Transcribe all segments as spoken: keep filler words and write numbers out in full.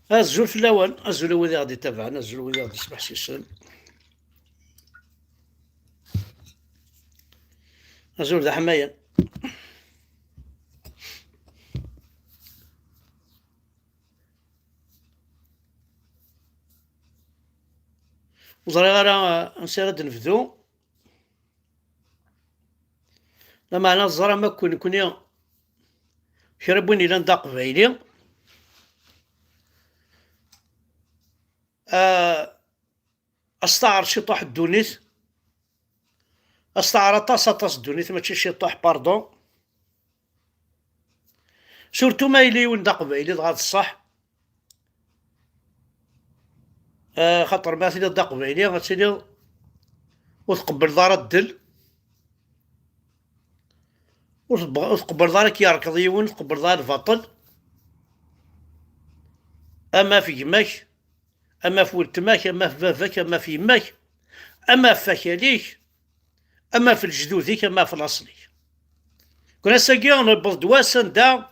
Azul fell-awen, azul a wid i ɣ-d-itabaɛen, azul a wid i ɣ-d-ismeḥsisen. Azul d aḥmayan. Ur ẓriɣ ara, uh, ansi ara d-nebdu. Lameɛna teẓram akk nekkni kra n win ilan d aqbayli, ah, as-taɛer ciṭuḥ ddunit, as-taɛer aṭas, aṭas ddunit, mačči ciṭuḥ, pardon. Surtout ma yella yiwen d aqbayli, dɣa d ṣṣeḥ. Ah, xaṭer ma tiliḍ d aqbayli, ad tiliḍ ur tqebbleḍ ara ddel, ur teb-, ur tqebbleḍ ara k-yerkeḍ yiwen, ur tqebbleḍ ara lbaṭel. Ama ɣef gma-k, ama ɣef weltma-k, ama ɣef baba-k, ama ɣef yemma-k, ama ɣef wakal-ik, ama ɣef lejdud-ik, ama ɣef laṣel-ik. Ken ass-agi newweḍ-d wass anda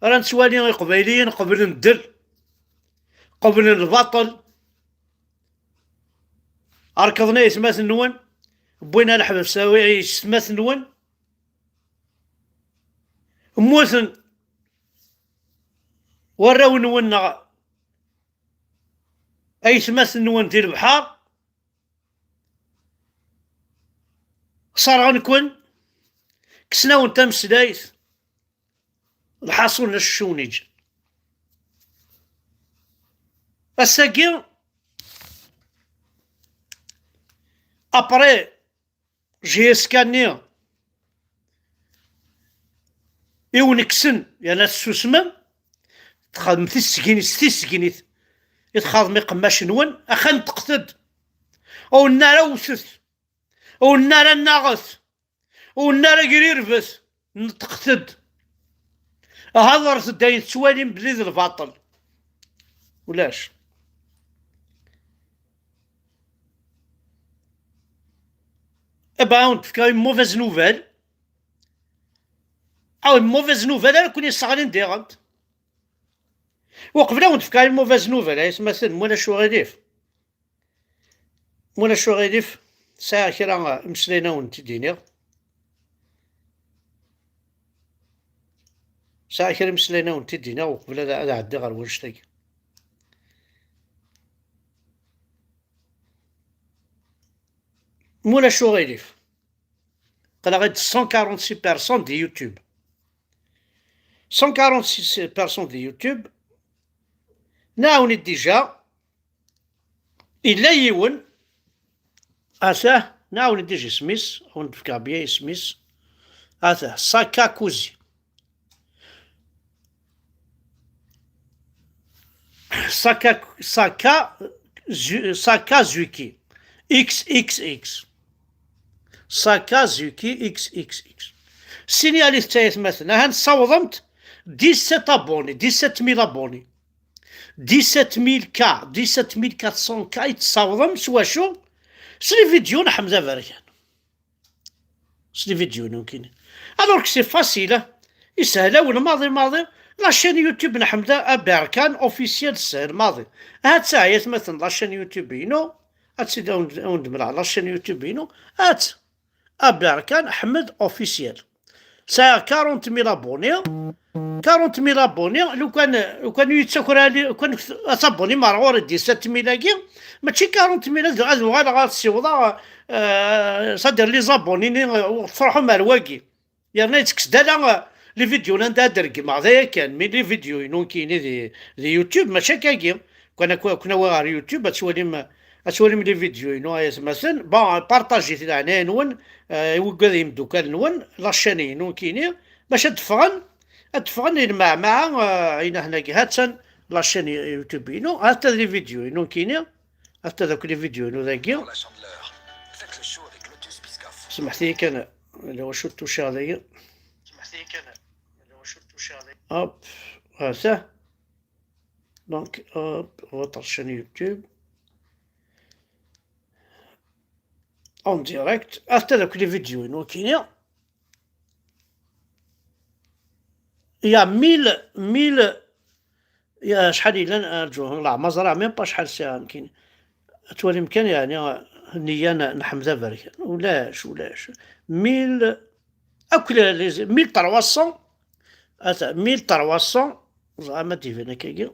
ara nettwali iqbayliyen qeblen ddel, qeblen lbaṭel, rekḍen aytmaten-nwen, wwin ɣer leḥbas aytmaten-nwen, mmuten warraw-nwen neɣ aytmaten-nwen di lebḥer, ṣerɣen-ken, kksen-awen tameslayt, lḥaṣul n acu-nniǧen. Ass-agi, après J S K-nni i wen-kksen yerna tessusmem, txedmem tissegnit s tissegnit i txaḍem iqemmacen-nwen, axi neṭqet-d. Ur nenni ara wtet, ur nenni ara nnaɣet, ur nenni ara grirbet, neṭqet-d. Hedṛet-d ayen tettwalim belli d lbaṭel. Ulac. Eh ben, ad wen-d-fkeɣ une mauvaise nouvelle. Ah, une mauvaise nouvelle ara ken-yesseɣlin diɣen. Uqbel ad wen-d-fkeɣ une mauvaise nouvelle, ay atmaten, ma ulac uɣilif. Ma ulac uɣilif, sɛiɣ kra imeslayen ad wen-t-id-iniɣ. Sɛiɣ kra imeslayen ad wen-t-id-iniɣ uqbel ad, ad ɛeddiɣ ɣer wannect-agi. Ma ulac uɣilif, aql-aɣ-d cent quarante-six personnes di YouTube. Cent quarante-six personnes di YouTube. Nɛawen-d déjà. Yella yiwen. Atah, nɛawen-d déjà isem-is, ad wen-d-fkeɣ bien isem-is. Atah, Saka Kuzi. Saka, Saka, Zu-, Sakazuki. X X X. Sakazuki X X X. Signalit-tt ay atmaten. Ahan tessawḍemt dix-sept abonnés, dix-sept mille abonnés. Dix-sept mille K, dix-sept mille quatre cents K i tessawḍem s wacu? S les vidéos n Ḥmed Aberkan. S les vidéos-inu nekkini. Alors que c'est facile, ah. Yeshel-awen maḍi maḍi. La chaîne YouTube n Ḥmed Aberkan officiel teshel maḍi. Ha-tt-a ay atmaten la chaîne YouTube-inu. Ad tt-id-, ad wen-d-, ad wen-d-mleɣ la chaîne YouTube-inu. Ha-tt. Aberkan Ḥmed officiel. Sɛiɣ quarante mille abonnés. Quarante mille abonnés, lukan, lukan ur yettaker ara, lukan ad tabonnim ar ɣur-i dix-sept mille-agi, mačči quarante mille ad, ad uɣaleɣ ad ssiwḍeɣ, euh, c'est-à-dire les abonnés-nni, euh, ur tettruḥum ar wagi. Yerna yettekkes-d ala, euh, les vidéos-nni anda ad regmeɣ, d aya kan, mais les vidéos-inu nekkini di, di YouTube, mačči akkagi. Kan ak-, akken awi ɣer YouTube, ad twalim, ad twalim les vidéos-inu, ay atmaten. Bon, partagit leɛnaya-nwen, euh, i wigad yimdukal-nwen, la chaîne-inu nekkini, bac ad d-ffɣen, ad d-ffɣen i lmeɛmaɛa, euh, inahen-agi. Ha-tt-an la chaîne YouTube-inu, ha-tt-a les vidéos-inu nekkini, ha-tt-a akk les vidéos-inu dagi. Semmḥet-iyi kan, la wacu tuciɣ dagi. Hop, ha-tt-a. Donc, hop, votre chaîne YouTube. En direct. Ha-tt-a akk les vidéos-inu nekkini. Il y a mille, mille, Ya, acḥal yellan, arǧu, la, ma ẓriɣ même pas acḥal sɛiɣ nekkini. Ad twalim kan, yeɛni, nniya n, n Ḥmed Aberkan. Ulac, ulac. Mil, akk les, les, mil trois cents, ata, mil trois cents, ẓriɣ ma d-iban akkagi.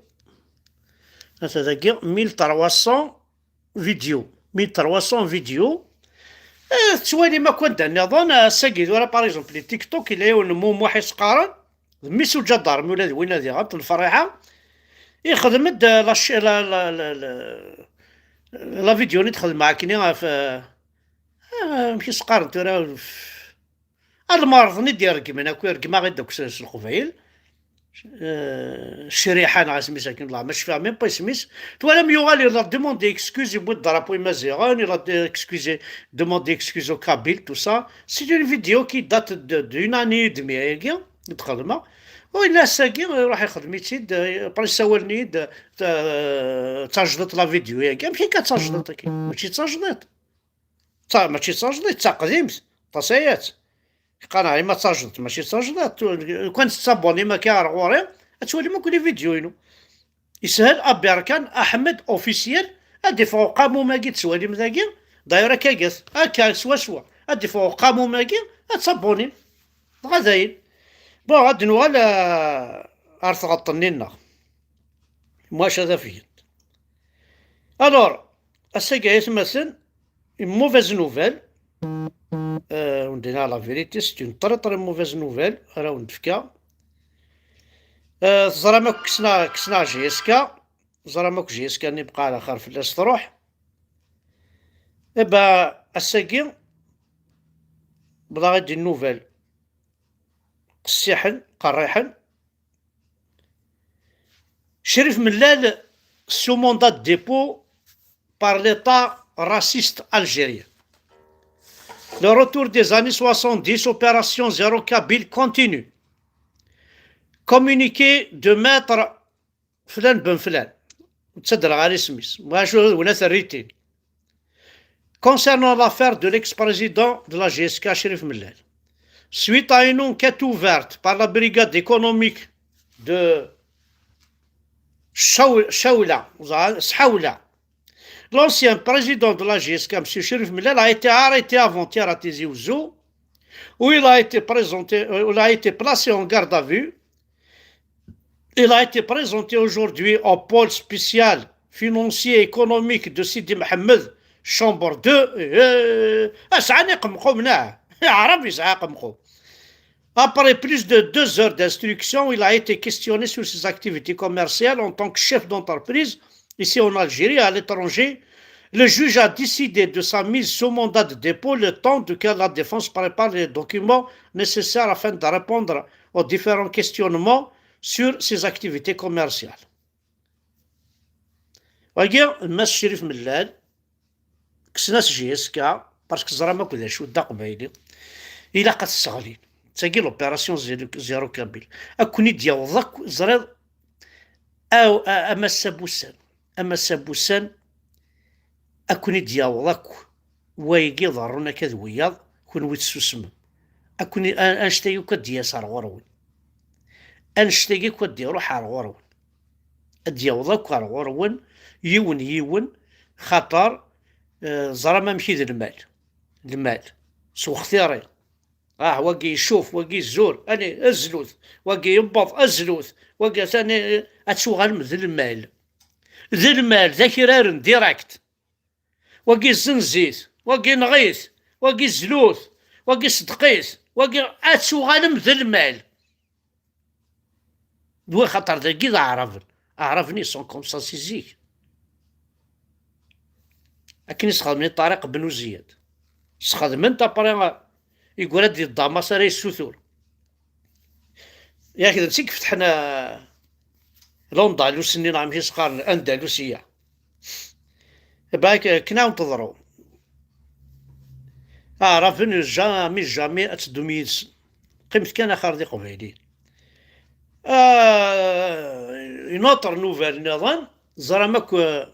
Ata dagi, mil trois cents vidéo. Mil trois cents vidéo. Eh, tettwalim akk anda nniḍen, ass-agi tura, par exemple, les TikTok, yella yiwen n Mumuḥ i s-qqaren, d mmi-s uǧadarmi ula d win ad iɣaṭ, Lefriḥa, ixdem-d, eh, la ch-, la, la, la, la, la vidéo-nni d-xedmeɣ akkenni ɣef, eh, eh, amek i s-qqaren tura, ad lmerḍen i d-ireggmen akk, ireggem-aɣ-id akk s, s Leqbayel. Eh, Criḥa neɣ isem-is akken, la, ma cfiɣ même pas isem-is. Twalam yuɣal, il a demandé excuse, yewwi-d drapeau imaziɣen, il a de-, excusé, demandé excuse aux Kabyles, tout ça. C'est une vidéo qui date de, d'une année et demie, ayagi, i d-xedmeɣ. U yella ass-agi, iruḥ ixdem-itt-id, eh, après ssawalen-iyi-d, eh, d tajdiṭ la vidéo-agi. Amek akka d tajdiṭ-agi? Mačči d tajdiṭ. Ta-, mačči d tajdiṭ, d taqdimt, ṭasayat. Qqareɣ, ma d tajdiṭ, mačči d tajdiṭ. Kan tettabunim akka ar ɣur-i, ad twalim akk les vidéos-inu. Yeshel, Aberkan Aḥmed Officiel, ad d-iffeɣ uqamum-agi d-tettwalim dagi, d'ailleurs akka gat, akka swaswa, ad d-iffeɣ uqamum-agi, ad tabunim. Dɣa dayen. Bon, ad d-nuɣal, euh, ar tɣeṭṭ-nni-nneɣ. Maca d afgent. Alors, ass-agi, ay atmaten, une mauvaise nouvelle. Euh, on dira la vérité, c'est une très, très mauvaise nouvelle. Ara wen-d-fkeɣ. Euh, teẓram akk kksen-aɣ, kksen-aɣ J S K. Teẓram akk J S K-nni bqa ɛla xir fell-as truḥ. Eh ben, ass-agi, wwḍeɣ-d i nnuvel qessiḥen, qerriḥen. Chérif Mellal sous mandat de dépôt par l'État raciste algérien. Le retour des années soixante-dix, opération zéro kabyle continue. Communiqué de maître Flan Ben Flan. Ur ttadreɣ ara isem-is. Wacu d win ad t-rritin. Concernant l'affaire de l'ex-président de la J S K, Chérif Mellal, suite à une enquête ouverte par la brigade économique de Chaoula, Chaoula, l'ancien président de la J S K, M. Chérif Mellal, a été arrêté avant-hier à Tizi Ouzou, où il a été présenté, euh, il a été placé en garde à vue. Il a été présenté aujourd'hui au pôle spécial financier économique de Sidi Mohamed, chambre deux. Eh, asɛan iqemqum, neɣ? Aɛrab yesɛa aqemqum. Après plus de deux heures d'instruction, il a été questionné sur ses activités commerciales en tant que chef d'entreprise ici en Algérie et à l'étranger. Le juge a décidé de sa mise sous mandat de dépôt le temps que la défense prépare les documents nécessaires afin de répondre aux différents questionnements sur ses activités commerciales. Wagi, Mass Chérif Mellal, kksen-as J S K, parce que ẓram akk d acu, d aqbayli. Ilaq ad t-sseɣlin. D tagi l'opération zéro, zéro kabyle. Ad ken-id-yaweḍ akk, ẓriḍ, aw, a, a Massa Bussan, a Massa Bussan, ad ken-id-yaweḍ akk wayagi iḍerrun akka d wiyaḍ, kunwi tessusmem. Ad ken-i-, a-, annect-agi akk ad d-yas ar ɣur-wen. Annect-agi akk ad d-iruḥ ar ɣur-wen. Ad d-yaweḍ akk ar ɣur-wen, yiwen yiwen, xaṭer, eh, ẓram amek i d lmal. Lmal. S wextiri. Ah, wagi icuf, wagi zur, ani, azlut, wagi yewweḍ, azlut, wagi atan, eh, ad tuɣalem d lmal. D lmal, d akraren direct. Wagi zzenz-it, wagi nɣ-it, wagi zlut, wagi ṣeddeq-it, wagi ad tuɣalem d lmal. D wa xaṭer dagi d aɛraben. Aɛraben, ils sont comme ça si zik. Akken i sxedmen i Ṭariq Ben Uziyad. Sxedmen-t après, yeggra-d di ddama-s ara yessutur. Yak d netta i ifetḥen, eh, l'Andalus-nni neɣ amek i s-qqaren, Andalusiya. Bak, akken ad wen-teḍru. Aɛraben, jamais, jamais ad teddum yid-sen. Qqimet kan axir d Iqbayliyen. Ah, une autre nouvelle nniḍen, teẓram akk, eh,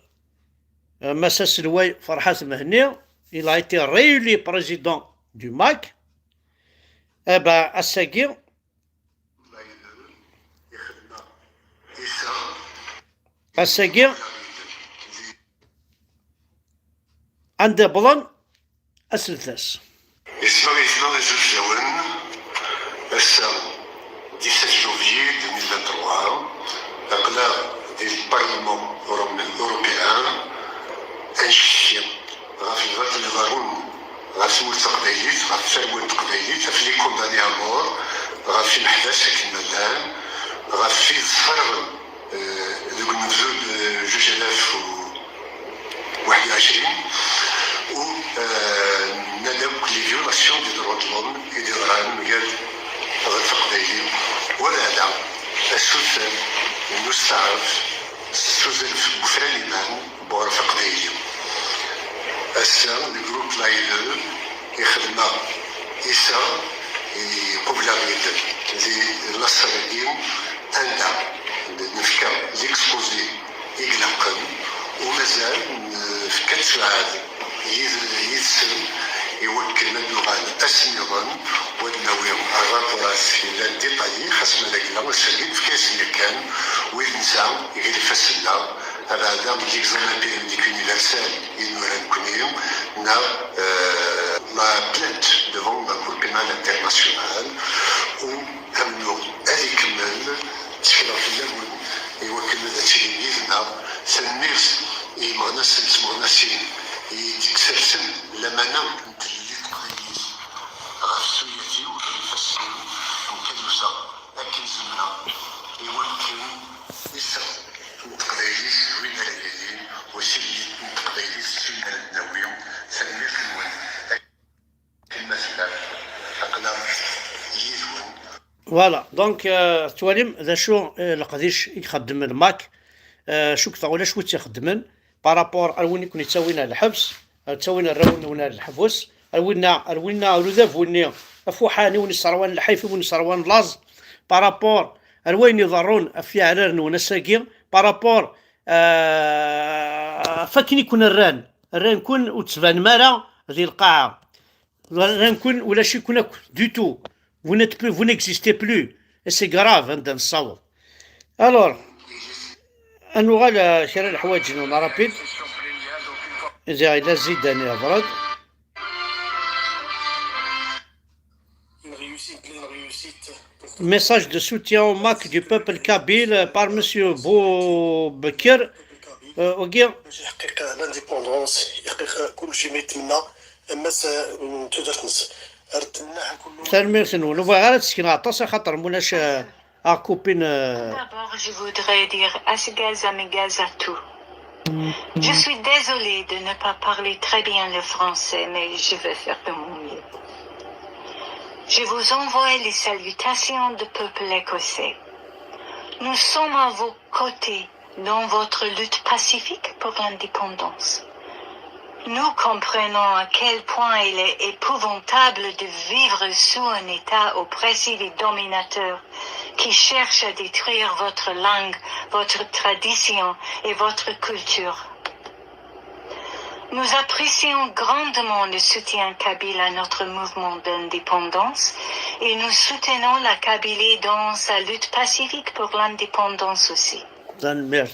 Mass aselway Ferḥat Mhenni, il a été réélu président du MAK. Eh ben, ass-agi, ma yellan, ixdem-aɣ, yesɛa Ass-agi, anda wwḍen aseltas. Isma, isma, azul fell-awen. Ass-a, dix-sept janvier deux mille vingt-trois, aql-aɣ di le Parlement Euro-, Européen, ad ncetki ɣef lbaṭel iḍerrun ɣef tmurt taqbaylit, ɣef tarwa n teqbaylit, ɣef les condamnés à mort, ɣef imeḥbas akken ma llan, ɣef wid sserɣen, eh, deg unebdu n juj alaf u waḥed u ɛecrin, u, eh, nnan akk les violations des droits de l'homme i d-yeḍran mgal ɣef teqbaylit, wa d ala asuter n usteɛref s uzref n ufran iman n uɣref aqbayli. Ass-a, le groupe l'ALE ixdem-aɣ iseɣ, iqubel-aɣ-id di laṣel-agi, anda nefka l'exposé i ilaqen, u mazal nefka ttuɛad yid-, yid-sen i wakken ad nuɣal ass nniḍen, u ad nawi rrapurat yellan détaillé, xas ma d agla, ass-agi nefka-yasen yakan, wid netta gar ifassen-nneɣ, abeɛda n l'examen périodique universel i nura nekni, neɣ, euh, la plainte devant la Cour pénale internationale, u amennuɣ ad ikemmel, ttekleɣ fell-awen i wakken ad tilim yid-neɣ. Tanemmirt i yimeɣnasen d tmeɣnasin i d-isersen lamana n tlelli teqbaylit ɣef tuyat-iw, ɣef ifassen-iw, amek ad useɣ akken zemreɣ i wakken iseɣ n teqbaylit d win ara yalin, u tilelli n teqbaylit d win ara d-nawi. Tanemmirt-nwen. Akken ma tellam, aql-aɣ yid-wen. Voilà, donc, euh, tettwalim d acu, euh, leqdic i ixeddem Mac, euh, cukteɣ ulac wi tt-ixeddmen, par rapport ar win i ken-ittawin ar lḥebs, ar ttawin arraw-nwen ar leḥbus, ar winna, ar winna, ar udabu-nni afuḥan i wen-isserwan lḥif, i wen-isserwan laẓ, par rapport ar wayen iḍerrun ɣef yiɛrar-nwen ass-agi, par rapport, euh, ɣef wakken i ken-rran, rran-ken ur d-tbanem ara di lqaɛa. Rran-ken ulac-iken akk, du tout. Vous n'êtes plus, vous n'existez plus. Et c'est grave, anda nessaweḍ. Alors, ad nuɣal, euh, kra n leḥwayeǧ-nwen rapide. Ziɣ yella Zidane ihḍer-d. Message de soutien au Mac du peuple kabyle par Monsieur Boubaker. Euh, wagi. Bac iḥqiq l'indépendance, iḥqiq kulci ma yettmenna, ammas, euh, n tudert-nnes. Ar d-nnaha kullu. Tanemmirt-nwen. Ur bɣiɣ ara ad sekneɣ aṭas, axaṭer mulac, euh, aɣ-kupin, euh. D'abord, je voudrais dire asgaz amegaz à tous. Je suis désolée de ne pas parler très bien le français, mais je vais faire de mon mieux. Je vous envoie les salutations du peuple écossais. Nous sommes à vos côtés dans votre lutte pacifique pour l'indépendance. Nous comprenons à quel point il est épouvantable de vivre sous un État oppressif et dominateur qui cherche à détruire votre langue, votre tradition et votre culture. Nous apprécions grandement le soutien kabyle à notre mouvement d'indépendance et nous soutenons la Kabylie dans sa lutte pacifique pour l'indépendance aussi. Tanemmirt.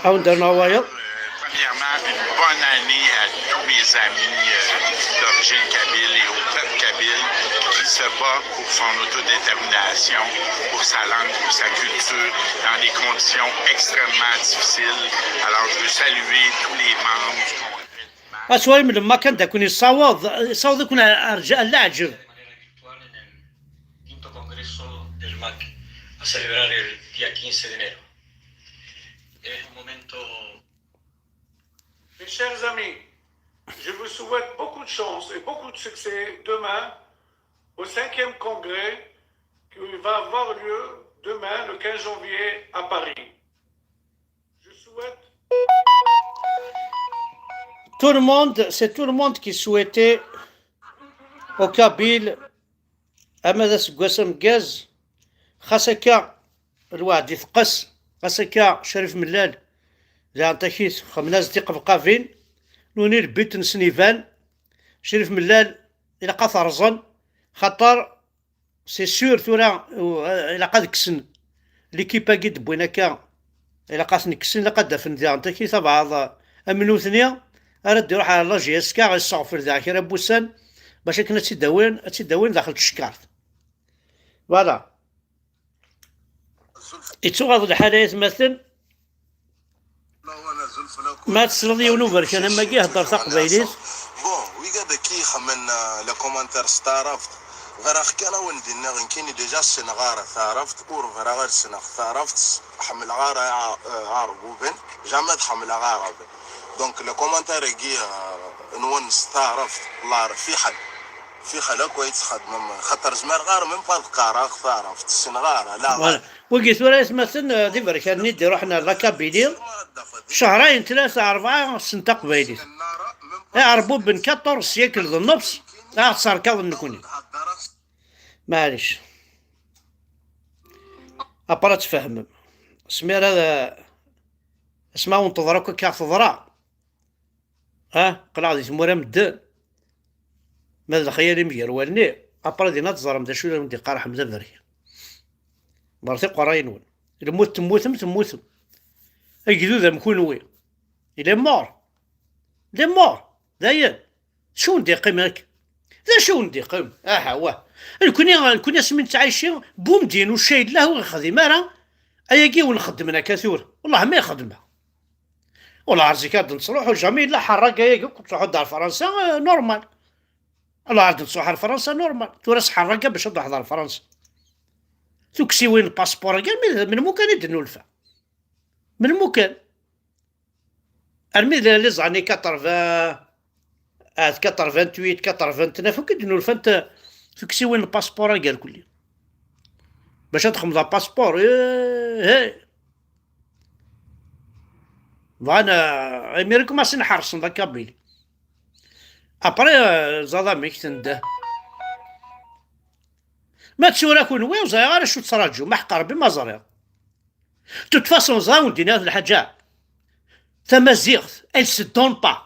Awen-d-rnuɣ wayeḍ. Premièrement, une bonne année à tous mes amis, euh, d'origine kabyle et au peuple kabyle qui se bat pour son autodétermination, pour sa langue, pour sa culture, dans des conditions extrêmement difficiles. Alors, je veux saluer tous les membres du Congrès. Aswayem lemma kan da kun yessaweḍ, yessaweḍ-iken ar, ar leɛǧeb. Quinto Congreso del mac a celebrar el día quince de enero. Es un momento. Mes chers amis, je vous souhaite beaucoup de chance et beaucoup de succès demain au cinquième congrès qui va avoir lieu demain, le quinze janvier, à Paris. Je souhaite. Tout le monde, c'est tout le monde qui souhaitait au Kabyle, ama d aseggas ameggaz, xas akka lweɛd iteqqes, xas akka Crif Mellal, daɣen takit xemlas tiqebqabin, nuni lbit-nsen iban, Crif Mellal ilaq ad t-rẓen, xaṭer c'est sûr tura, u-, ilaq ad kksen l'équipe-agi d-wwin akka ilaq ad ten-kksen, ilaq ad d-afen diɣen taki tabaɛḍ am nutni, ara d-iruḥ ɣer la J S K, iseɣfel daɣ kra n wussan, bac akken ad tt-id-awin, ad tt-id-awin daxel n tcekkart. Voilà. Ittuɣaḍ lḥal ay atmaten. Ma tesleḍ yiwen uberkan am wagi, hedder taqbaylit. Bon, wigad akka ixemmen, euh, les commentaires s taɛrabt. Bɣiɣ kan ad wen-d-iniɣ nekkini déjà ssneɣ ara taɛrabt, ur bɣiɣ ara ad ssneɣ taɛrabt, ḥemmleɣ ara, euh, aɛerbuben, jamais ad ḥemmleɣ aɛraben. Donc, les commentaires-agi, euh, nwen s taɛrabt, Allah fiḥel. Fiḥel akk ay ttxeddmem, xaṭer zmireɣ ara même pas ad qqareɣ taɛrabt, ssneɣ ara, la. Voilà. Wigi tura atmaten, eh, d iberkanen i d-iruḥen ar la Kabylie. Cehrayen, tlata, rebɛa, ssnen taqbaylit. Iɛerbuben quatorze siècle d nnefs, ad ɣ-ttserkaḍen nekni. Maɛlic. Après ad tfehmem. Asmi ara, asmi ara wen-teḍra akk akka teḍra. Ah, qqleɣ di tmura medden. Ma d lexyal-im gar wallen-iw, après din ad teẓrem d acu i awen-d-iqqar Ḥmed Aberkan. Ḍerret iqerray-nwen. Lmut temmutem, temmutem. Agdud am kunwi. Il est mort. Il est mort. Dayen. D acu wen-d-iqqim akka? D acu wen-d-iqqim? Aha, wah. Nekni, nekni asmi nettɛici, bumdin ucay llah ur ixdim ara. Ayagi wen-xeddmen akka tura. Wellah ma ixedmeɣ. Wala ar zik ad nettruḥu, jamais yella ḥerraga-agi, kul tṛuḥu-d ar Fransa, eh, normal. Wala ar d-nettruḥ ar Fransa, normal. Tura s ḥerraga bac ad truḥeḍ ar Fransa. Tuksiwin n passeport-agi, armi d, melmi kan i d-nulfa. Melmi kan. Armi d les années quatre-vingts, ah, quatre-vingt-huit, quatre-vingt-neuf, akk i d-nulfant, eh, tuksiwin n passeport-agi irkelli. Bac ad txedmeḍ apaspuṛ, eh, eh. Bɣan, eh, imir kumasin ḥerṣen la Kabylie. Après, eh, ẓaḍ amek tende. Ma d tura kunwi, ur ẓriɣ ara acu ttṛaǧum, aḥeqq Ṛebbi ma ẓriɣ. De toute façon, ẓriɣ wen-d-iniɣ lḥaǧa. Tamaziɣt, elle se donne pas.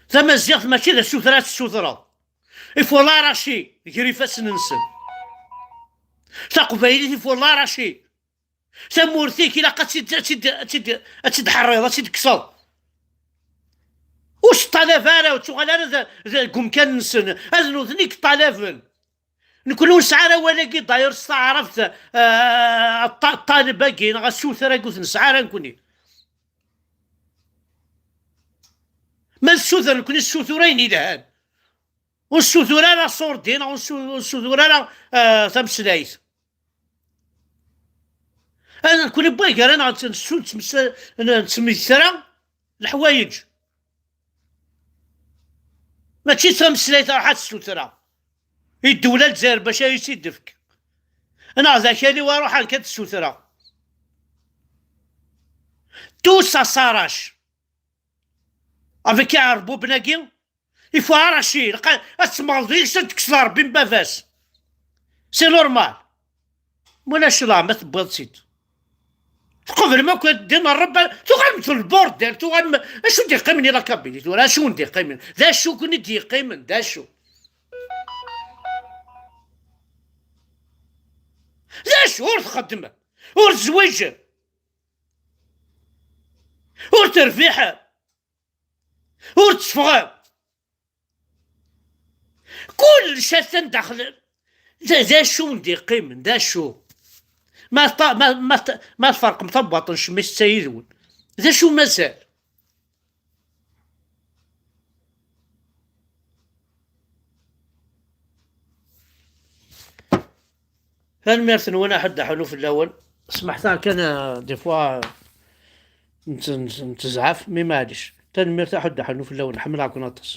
Tamaziɣt mačči d asuter ad tessutreḍ. Il faut l'arracher gar ifassen-nsen. Taqbaylit, il faut l'arracher. Tamurt-ik ilaq ad tt-id, ad tt-id, ad tt-id, ad tt-id-ḥerriḍ, ad tt-id-kkseḍ. Ur s-ṭṭalab ara, ur ttuɣal ara d, d, deg umkan-nsen. Ad nutni i yeṭṭalaben. Nekni ur nesɛi ara awal-agi, d'ailleurs, s taɛrabt, ah, ṭa-, ṭṭaleb-agi, neɣ asuter-agi, ur t-nesɛi ara nekni. Ma nessuter, nekni nessutur ayen yelhan. Ur nessutur ara ṣurdi, neɣ ur nessu-, ur nessutur ara, ah, tameslayt. Ad nekni n waggar-a neɣ nettmesla-, nettmesla-, nettmesla leḥwayeǧ. Mačči d tameslayt ruḥ ad tessutreɣ. I ddewla Lezzayer bac ad iyi-tt-id-tefk. Neɣ d akal-iw ad ruḥeɣ kan ad t-ssutreɣ. Tout ça s'arrache. Avec iɛerbuben-agi, il faut arracher, ilaq ad temmɣeḍ deg-s, ad tekkseḍ Ṛebbi n baba-s. C'est normal. Mulac la, ma tewwiḍ-tt-id. Tqeblem akk ad ddin Ṛebbi, tuɣalem d lburdel, tuɣalem, acu d-yeqqimen i la Kabylie tura, acu n d-yeqqimen? D acu kun i d-yeqqimen, d acu? D acu ur txeddmem, ur tezwiǧem, ur terbiḥem? Ur teffɣem. Kullec atan daxel. D, d acu n d-yeqqimen? D acu? Ma, t-, ma, ma, t-, ma tferqem tabwaṭ n ccmis-a yid-wen, d acu mazal? Tanemmirt-nwen, aḥuddu aḥunnu fell-awen. Smeḥt-aɣ kan, euh, des fois, euh, nett-, nett-, nettezɛaf, mais maɛlic. Tanemmirt, aḥuddu aḥunnu fell-awen. Ḥemmleɣ-ken aṭas.